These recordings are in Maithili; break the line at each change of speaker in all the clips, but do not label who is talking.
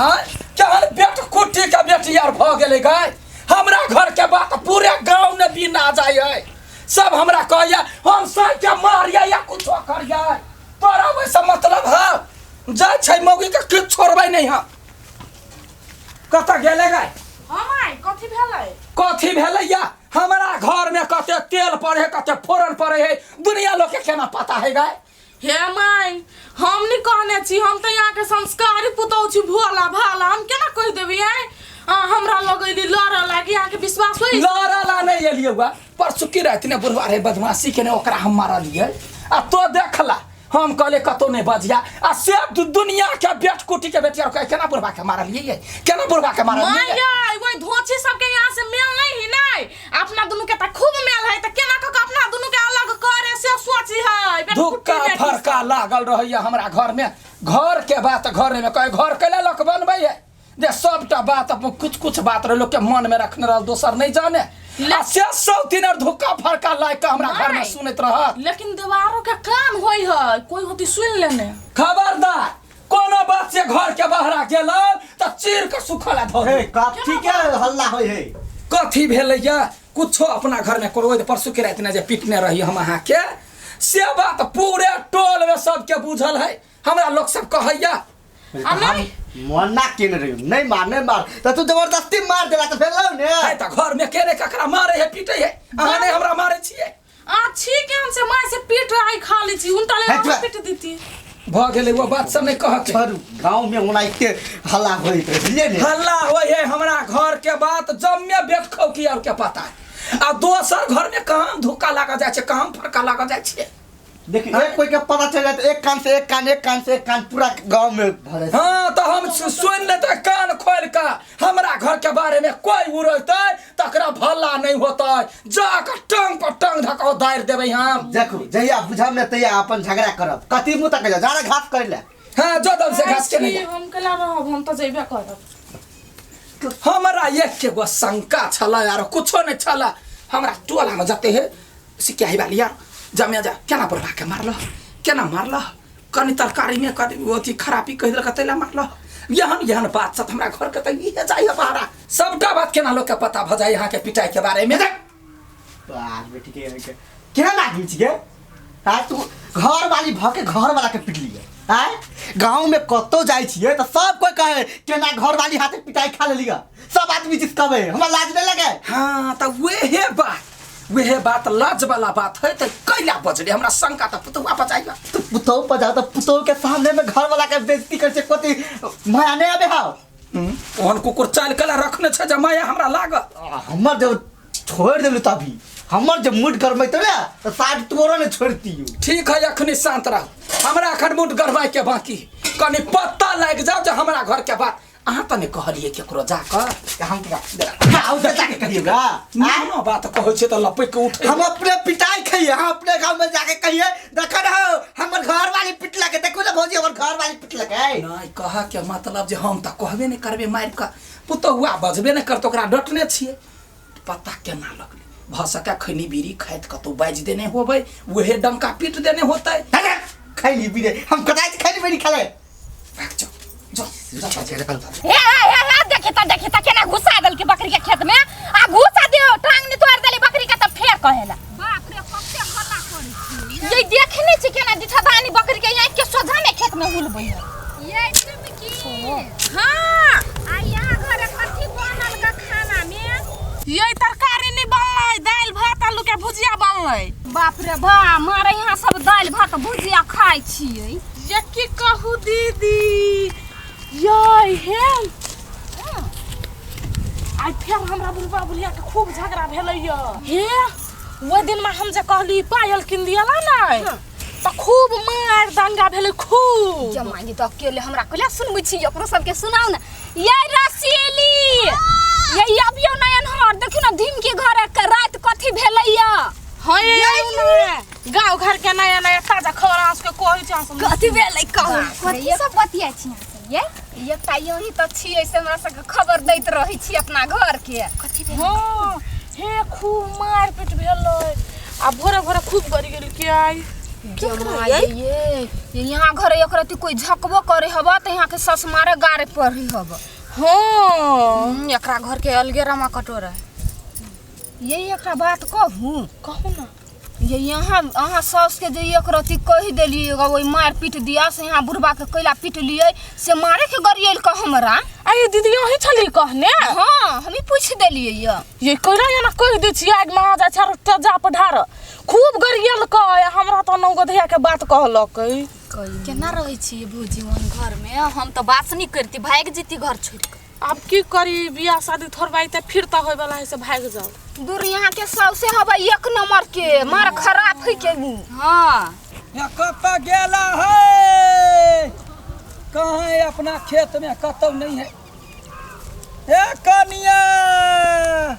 आँय केहन बेट कुट्टी के बेटी यार भऽ गेलै गाय हमरा घर के बात पूरे गाँव ने बिना जाइ है सब हमरा कहैया हम सह के मारिया या कुछो करिया तोरा ओहिसँ मतलब है जाइ छै मौगी के किछु छोड़बै नहि हम कतऽ गेलै गाय
हाँ माय कथी भेलै
कथी भेलै या हमरा घर में कते तेल पड़े है कते फोरन पड़े है दुनिया लोग के केना पता है गाय
हे माय हम नहीं कहने छी हम तऽ यहाँ के संस्कारी पुतहु छी भोला भाला हम केना कहि देबै आँय आ, हमरा लगैली लड़ऽ लागी अहाँके विश्वास होई
लड़ला नहीं एलियै हुआ परसुकी राति ने बुढ़वा रहे बदमाशी केने ओकरा हम मारलियै आ तो देखला हम कहले कतौ नहीं बजिया आ से दुनिया के बेट कुटी के बेटिया कहे केना बुढ़वा के मारलियै ये केना बुढ़वा के मारलियै ये?
माया ओहि धोची सबके यहाँ से मेल नहीं है नहीं अपना दुनू के तऽ खूब मेल है तऽ केना कऽ के अपना दुनू के अलग करे से सोची है बेटकुट्टी
धुक्का
बेटी सब।
फरका लागल रहैया हमरा घर में घर के बात घर में कहे घर कैला लोक बनबै है जे सबटा बात अपन कुछ कुछ बात रहे लोग के मन में रखने रहल दोसर नहीं जाने आ से सब दिन और धुक्का फरका लाग के हमरा घर में
नहीं।
सुनैत रहत
लेकिन देवारो के कान होई है कोई होती सुन लेने
खबरदार कोनो बात से घर के बाहर गेल तऽ चीर के सुखल धऽ
हे
देब।
कथी के हल्ला होय है
कथी भेलैया कुछो अपना घर में करबै तऽ परसू के राति ने जे पिटने रही हम अहाँके से बात पूरे टोल में सबके बुझल है हमरा लोग सब कहैया
आ नहीं
मना केने रही नहीं मार नहीं मार त तू जबरदस्ती मार देला त फेर लौ ने
है तऽ घर में के ने ककरा मारे है पीटे है अहाँ नहीं हमरा मारे छियै
आ छी के हम से माय से पीट आई खा ली छी उनटा ले
हे
हम
तोरा-
पीट देती
भऽ गेलै वो बात सब नहीं कहके
छोड़ू गांव में ओनाहिते हल्ला होइत रहे बुझलियै ने
हल्ला होइ है हमरा घर के बात जम्मे बेट खौकी और के पता है आ दोसर घर में कहाँ धोखा लागल जाइ छै कहाँ फड़का लागल जाइ छै
देखी एक कोई के पता चल जाए तो एक कान से एक कान एक कान से एक कान पूरा गांव में भरे
हाँ तो हम सुन लेते कान खोल के हमरा घर के बारे में कोई उड़ेतै तकरा भला नहीं होतै जाके टांग पर टांग धकाओ दारि देबै हम
देखू जहिया बुझब ने तहिया अपन झगड़ा करब कथी मुँह तक जा जाना घास कर ले
हाँ जो दम से घास के नहीं जा।
हम केला रहब हम तऽ जेबे करब
हमरा एक गो शंका छला यार कुछो नहीं छला हमरा टोला में जते है सिक्याही वाली यार जमे जा केना बुढ़वा के मारल केना मारल कनि तरकारी में कनि अथी खराबी कहि देलक तैला मारल एहन एहन बात सब हमरा घर के तऽ इहे जाइए बहरा सबटा बात केना लोक के पता भऽ जाय अहाँके पिटाई के बारे में
बाप बेटी के के केहन आदमी छियै आय तू घर वाली भऽ के घर वाला के पिटलियै आय गाँव में कतौ जाइ छियै तऽ सब कोई कहे केना घर वाली हाथे पिटाई खा लेलियै सब आदमी जिस कहबै हमरा लाज नहि लगे
हाँ तऽ वहे बात वहे बात लाज वाला बात है तऽ कैला बजले हमरा शंका तऽ पुतहुआ बजाइया
तो पुतहु पर जाओ तो पुतहु के सामने में घर वाला के बेइज्जती कर छै कथी माया नहीं आबे हाउ
ओहन कुकुर चाल कला रखने छै जे माया हमरा लागत
हमर जब छोड़ देलु तभी हमर जब मूड गरमैतो ने तो साइड तोरो ने छोड़तियो
ठीक है अखनी शांत रह हमरा अखन मूड गरमाय के बाकी कनि पत्ता लागि जाओ जे हमरा घर के बात अहाँ तऽ नहि कहलियै केकरो जाकऽ
हम आउ तऽ जाके कहियो गा
ना बात कहै छै तऽ लपकि के उठै
हम अपने पिटाई खइए हम अपने गांव में जाके कहिए देख रहो हमर घर वाली पिटलक देखो ना भौजी हमर घर वाली पिटलक है
नहि कहऽ के मतलब जे हम तऽ कहबे नहि करबै मारि कऽ पुतहुआ बजबे नहि करतै ओकरा डटने छियै पता केना लगलै भऽ सकै खैनी बीड़ी खाइत कतहु बाजि देने होबै उहे डंका पीट देने होतै
खैली बीड़ी हम कदाइ खैली बीड़ी खेले
भाग जाओ जाओ जाओ
हे हे हे हे देखी त देखी त केना घुसा देलकी बकरी के खेत में आ घुसा दियो टांग नि तोड़ देली बकरी के त फेर कहेला बाप रे कते हल्ला करै छी ये देखे नै छी केना डिठदानी बकरी के आँखि के सोझा में खेत में हुलबै है
ये चुमकी
हां
आ यहाँ घरे कथी बनल ग खाना में
ये तरकारी नहीं बनलै दालि भात आलू के भुजिया बनलै
बाप रे बा मारे यहाँ सब दालि भात भुजिया खाइ छियै
ये की कहू दीदी ये हे आइ फेर हमरा बुढ़बा बुढ़िया के खूब झगड़ा भेलै ये हे ओहि दिन में हम जे कहली पायल किन दियला ने तऽ खूब मार दंगा भेलै खूब
जमानी तऽ अकेले हमरा कहिया सुनबै छी अपनो सबके सुनाउ ने ये रसीली ये अबियो नयन हर देखियौ ने धीम के घर के राति कथी भेलैया
हाँ ये गाँव घर के नया नया ताजा खबर अहाँ सबके कहै छी अहाँ सब
कथी भेलै कहू
कथी सब बतियाइ छी अहाँ सब ये
एकटा यही तऽ छियै से हमरा सबके खबर दैत रहै छी अपना घर के
कथी भेल
हाँ हे खूब मारपीट भेलै आ भोरे भोरे खूब गड़ी गेल के आइ
ये ये यहाँ घर एक रति कोई झकबो करे हब त यहाँ के सस मारे गारे पड़ी हब।
हाँ
एकरा घर के अलगे रमा कटोरा है। ये एकटा बात कहूँ?
कहू ना।
ये यहाँ अहाँ सास के जे एक रति कहि देलियै ओहि मार पीट दिया से यहाँ बुढ़बा के कैला पीट लियै से मारे के गरियल के हमरा।
आ ये दीदी यही छली कहने?
हाँ हमी पूछ देलियै ये।
ये कैला एना कहि दै छियै आगि मे आ जाइ छै तेजा पर ढार खूब गरियल के हमरा तऽ नौ गधिया के बात कहलक।
केना रहै छियै भौजी ओहन घर में? हम तऽ बात नहीं करती, भागि जेती घर छोड़ के।
अब की करी, बियाह शादी थोड़बाई तऽ फिर तऽ होय वाला है से भागि जाओ।
दूर यहाँ के सौसे हवा एक नंबर के मार खराब है के।
हाँ
या कतऽ गेला है? कहाँ है अपना खेत में? कतौ नहीं है। ए कनिया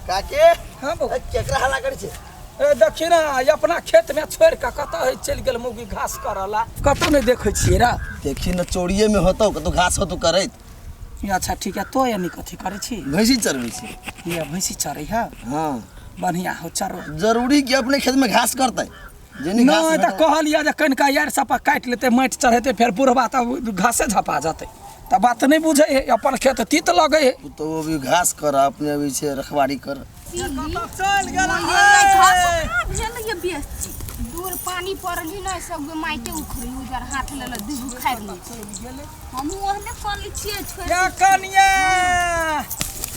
काके
हाँ बौ
केकरा हल्ला करै छै?
ए देखी ना अपना खेत में छोड़ के कतऽ है चलि गेल मौगी घास करला। कतौ नहीं देखै छियै रा।
देखी न चोरिये में होतौ कतौ घास होतौ करैत।
अच्छा ठीक है, तो यानी कथी करै छी?
भैंसी चरबै छी।
ये भैंसी चरै है?
हाँ
बढ़िया हो चरो।
जरूरी कि अपने खेत में घास करतै जेनी घास
नहीं तऽ कहलियै जे कनिका यार सपा काटि लेतै माटि चढ़ेतै फेर बुढ़बा तऽ घासे झपा जेतै। तऽ बात नहीं बुझै है, अपन खेत तीत लगै है।
तो वो भी घास कर अपने अभी छै रखवारी कर।
चल गेल
दूर पानी पड़ली न सब माइटे उखड़ी उधर हाथ लेले दू उखाड़ ली।
हम ओहने कर ली छियै छोड़।
या कनिया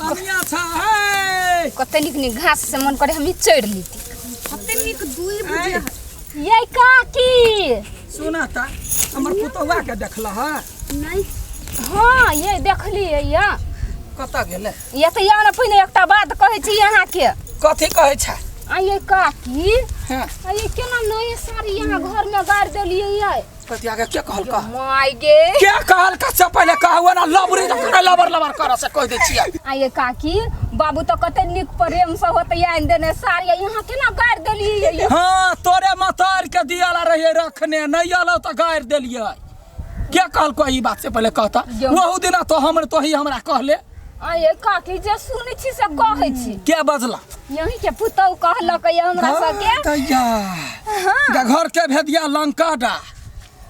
कनिया छ है
कते नीक नीक घास से मन करे हम चढ़ लीती।
कते नीक दुई बुझे।
ये काकी
सुना ता हमर पुतौआ के देखला है?
नहीं हाँ ये देखलियै या।
कतऽ गेलै?
ये तऽ या ने पहिने एकटा बात कहै छी अहाँ के।
कथी कहै छै?
आ ये काकी
हाँ
आ ये केना नये साड़ी यहाँ घर में गाड़ देलियै ये?
कथी आगे के कहलका?
My गे
के कहलका से पहिले कहू ना लबरी तऽ करे लबर लबर कर से कहि दै छियै।
आ ये काकी बाबू तऽ कते नीक प्रेम से होतै आनि देने साड़ी यहाँ केना गाड़ देलियै ये?
हाँ तोरे मतार के दियाला रहियै रखने नहीं अलौ तऽ गाड़ि देलियै। के कहलको ई बात से पहिले कहता? ओहू दिना तो हमर तो ही हमरा कहले।
आ ये काकी जे सुनै छी से कहै छी।
के बजला?
यही के पुतौ कहलक ये हमरा सबके।
तैया घर के भेदिया लंका डा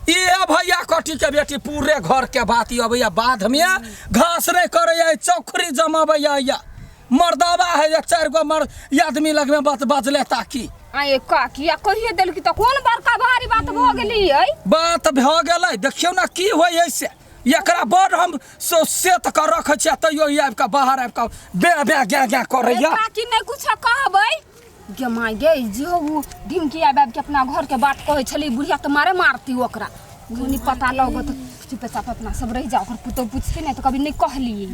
ये भैया कटी के बेटी पूरे घर के बात अबैया बाध में घास नहीं करैया चौखरी जमाबैया या मर्दाबा है जे चारि गो मर्द आदमी लगमे बात बजले ताकि।
आ ये काकी आ कहिए देलकी तऽ कोन बड़का भारी बात भऽ गेली है?
बात भऽ गेलै देखियौ ने की होइ है से। एकरा बड़ हम सेत कऽ रखै छियै तैयो ई आबि कऽ बाहर आबि कऽ बे बे गे गे करैया।
काकी नहीं कुछ कहबै गे my गे जे ओ ढिमकी आबि आबि के अपना घर के बात कहै छली बुढ़िया तऽ मारे मारती ओकरा। नहीं पता लगत चुपे चाप अपना सब रहि जाओ ओकर पुतौ पुछतै नहि तऽ कभी नहीं कहलियै।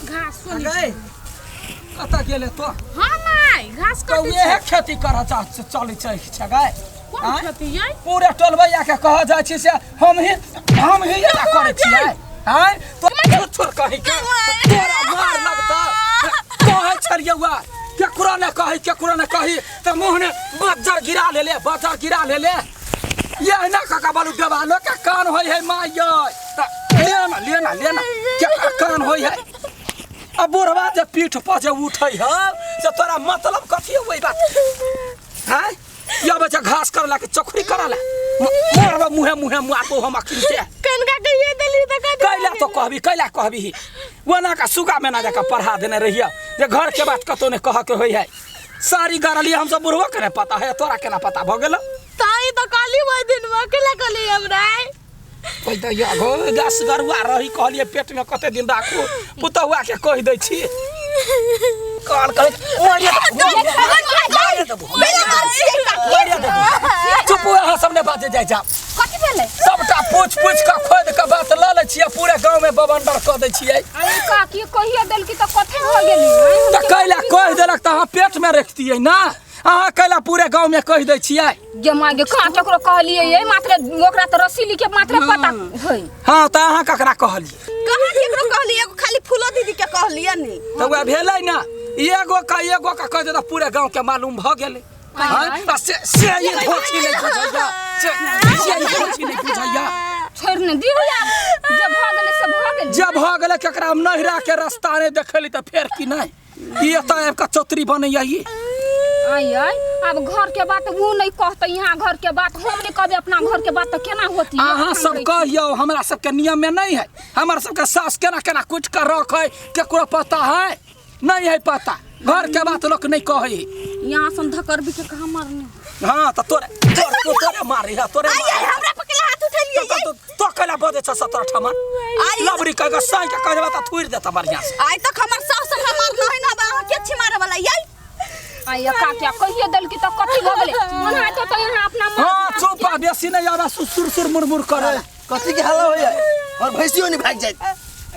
घास
गै कतऽ गेलै तो?
हाँ my घास
तो
कटै
इहे खेती करऽ चलै छै गै।
कोन खेती यै?
पूरे टोलबैया के कह जाइ छी से हम ही एना करै छियै। आँय तो छोड़ कहि के तोरा मार लगता कहै छलियै वा केकरो ने कही केकरो ने कही तऽ मुँह ने बज्जर गिरा लेले बज्जर गिरा लेले। ये ना काका बालू देवालो के कान होइ है my यै तऽ लेना लेना लेना केकरा कान होइ है? अब बुढ़वा जे पीठ पर जे उठै है से तोरा मतलब कथी है ओहि बात? आँय या बच्चा घास करला के चौखरी करला मारबा मुहे मुहे मारबो हम अखिन के।
कनका कहिए देली तऽ कथी
कैला तो कहबी कैला कहबी ओना का सुगा में ना जाके पढ़ा देने रहिए जे घर के बात कतौ नहीं कह के होइ है। सारी गारलिए हमसब बुढ़बो के नहीं पता है तोरा केना पता भऽ गेल?
ताई तऽ कहली ओहि दिन मे अकेला कहली हमरा।
कहि दैया गो दस गरुआ रही कहलिए पेट में कते दिन राखू पुतहुआ के कहि दै छी। कान कहे चुप अहाँ सब ने बाजे जाइ जाओ।
कथी भेलै?
सबटा पूछ पूछ के खोद के बात लऽ लै छियै पूरे गाँव में बवंडर कऽ दै छियै।
अरे काकी कहिए देलकी तऽ कथी भऽ गेली?
तऽ कैला कहि देलक तऽ अहाँ पेट में रखतियै ना? अहाँ कैला पूरे गाँव में कहि दै छियै?
गे my गे कहाँ केकरो कहलियै ये मात्र ओकरा तऽ रसीली के मात्र पता है।
हाँ तऽ अहाँ ककरा कहलियै?
कहाँ केकरो कहलियै एगो खाली फूलो दीदी के कहलियै नी।
तऽ वएह भेलै ना एगो का कहि देता पूरे गाँव के मालूम भऽ गेलै। हाँ से से ये धोखी नहीं बुझैया से ये धोखी नहीं बुझैया।
छोड़ ने दियौ आब जे भऽ गेलै से भऽ गेलै।
जे भऽ गेलै केकरा हम नहिरा के रास्ता नहि देखली तऽ फेर की नहि ई एतऽ आबि कऽ चौतरी बनैया ई।
आई आई अब घर के बात वो नहीं कहते, यहाँ घर के बात हम नहीं कहबे, अपना घर के बात तो केना होती।
अहाँ सब कहियो, हमरा सबके नियम में नहीं है। हमार सबके सास केना केना कुटि के रखे, केकरो पता है नहीं है पता। घर के बात लोग नहीं कहे।
यहाँ से धकर भी के कहाँ मारने।
हाँ तो तोरे तोरे तोरे मारी है, तोरे
आई हमरा पकड़ा हाथ उठेलिए।
तो कला बजे छ 17 ठमा लबरी कह के साई के कहबा त थुइर देता बढ़िया से।
आई तक हमर सास हमरा मारलो है ना, अहाँ के छी मारे वाला। आई
आई का क्या कहिए दल की तो कथी भ गेलै ओना तो तो यहाँ अपना।
हां चुप, बेसी नहीं आवा, सुसुर सुर मुरमुर करे।
कथी के हल्ला होइए और भैंसियो नहीं भाग जाए।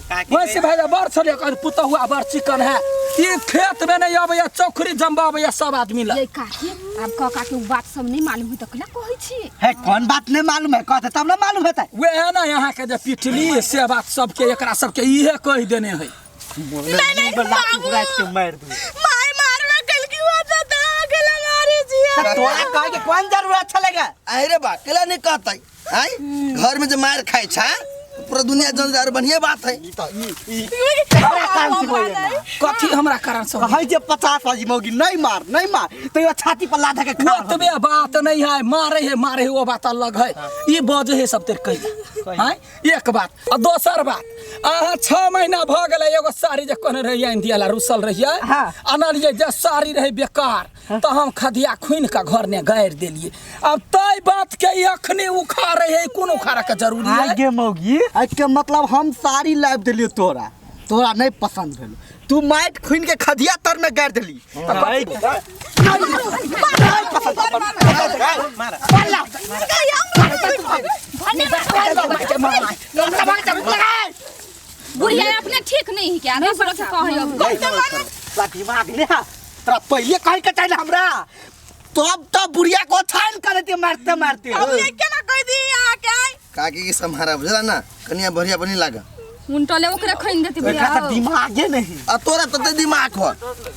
वैसे भाई बड़ छले पुतहुआ बड़ चिकन है, ये खेत में नहीं आबैया, चौखरी जमबाबैया सब आदमी ला।
ये काकी अब काका के बात सब नहीं मालूम है तो कला कहै छी
है। कौन बात नहीं मालूम है कहते तब ना मालूम हेतै।
वे है ना यहाँ के जे पिटली से बात सबके एकरा सबके इहे कह देने है।
नहीं नहीं बाबू के मार दू
my मारवे कल की बात त गला मारे जी।
तोरा कहे के कौन जरूरत छलेगा?
अरे बा केला नहीं कहतै। आई घर में जे मार खाइ छा पूरा दुनिया जन और बढ़िया बात है।
कथी हमरा कारण से
कहै जे 50 बाजी मौगी नहीं मार नहीं मार तो यो छाती पर लाधा के खा।
ओतबे बात नहीं है, मारे है मारे है वो बात अलग है, ई बजे है सब तेर कहि हैं एक बात। आ दोसर बात, अहाँ 6 महीना भ गेलै एगो साड़ी जे कहने रहियै आनि दियाला रुसल रहियै, अनलियै जे साड़ी रहे बेकार तो हम खदिया खुनि के घर ने गारि देलियै। अब तै बात के अखने उखाड़े है, कोन उखाड़े के जरूरी है?
आगे मौगी के मतलब हम साड़ी लाइब देलियो तोरा, तोरा नहीं पसंद भेल, तू माइट खुइन के खदिया तर में गाड़ देली।
बुढ़िया अपने ठीक नहीं है क्या?
दिमाग ने तोरा पहले कहे के चाहिए हमरा, तब तो बुढ़िया को छान कर देती मारते मारते।
अब ये केना कह दी अहाँ के?
काकी के सम्हारा बुझला ना, कनिया बढ़िया बनी लागा
उनटले ओकरे खइन देती बुढ़िया।
ओकरा दिमागे नहीं।
आ तोरा तते दिमाग हो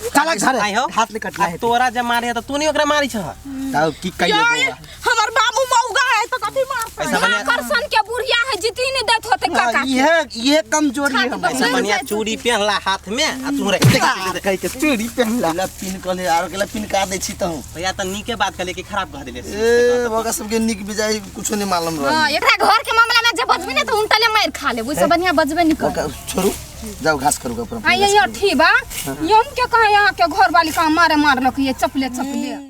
चलक झरे हाथ ले कटला है।
तोरा जे मारे है त तू नहीं ओकरा मारी छ
तब की कहियो।
हमर बाबू मौगा है तो कथी मारतै?
आकर्षण के बुढ़िया है जितनी नहीं देत होते काका।
ये कमजोरी है हमरा।
ऐसा बढ़िया चूड़ी पहनला हाथ में आ तू रे
कह के चूड़ी पहनला
ला पिन कहले आरो केला पिन का दै छी तहु
भैया त नीके बात कहले कि खराब कह देले।
ए ओकरा सबके नीक बिजाई कुछो नहीं मालूम रहे।
हां एकरा घर के मामला में जे बजबी ने त उनटले मार खा ले, ओइसे बढ़िया बजबे नहीं कर।
छोड़ू जाओ घास करूगा पूरा।
आई ये ठीक बा, यम के कहे यहाँ के घर वाली का मारे मारलक ये चपले चपले।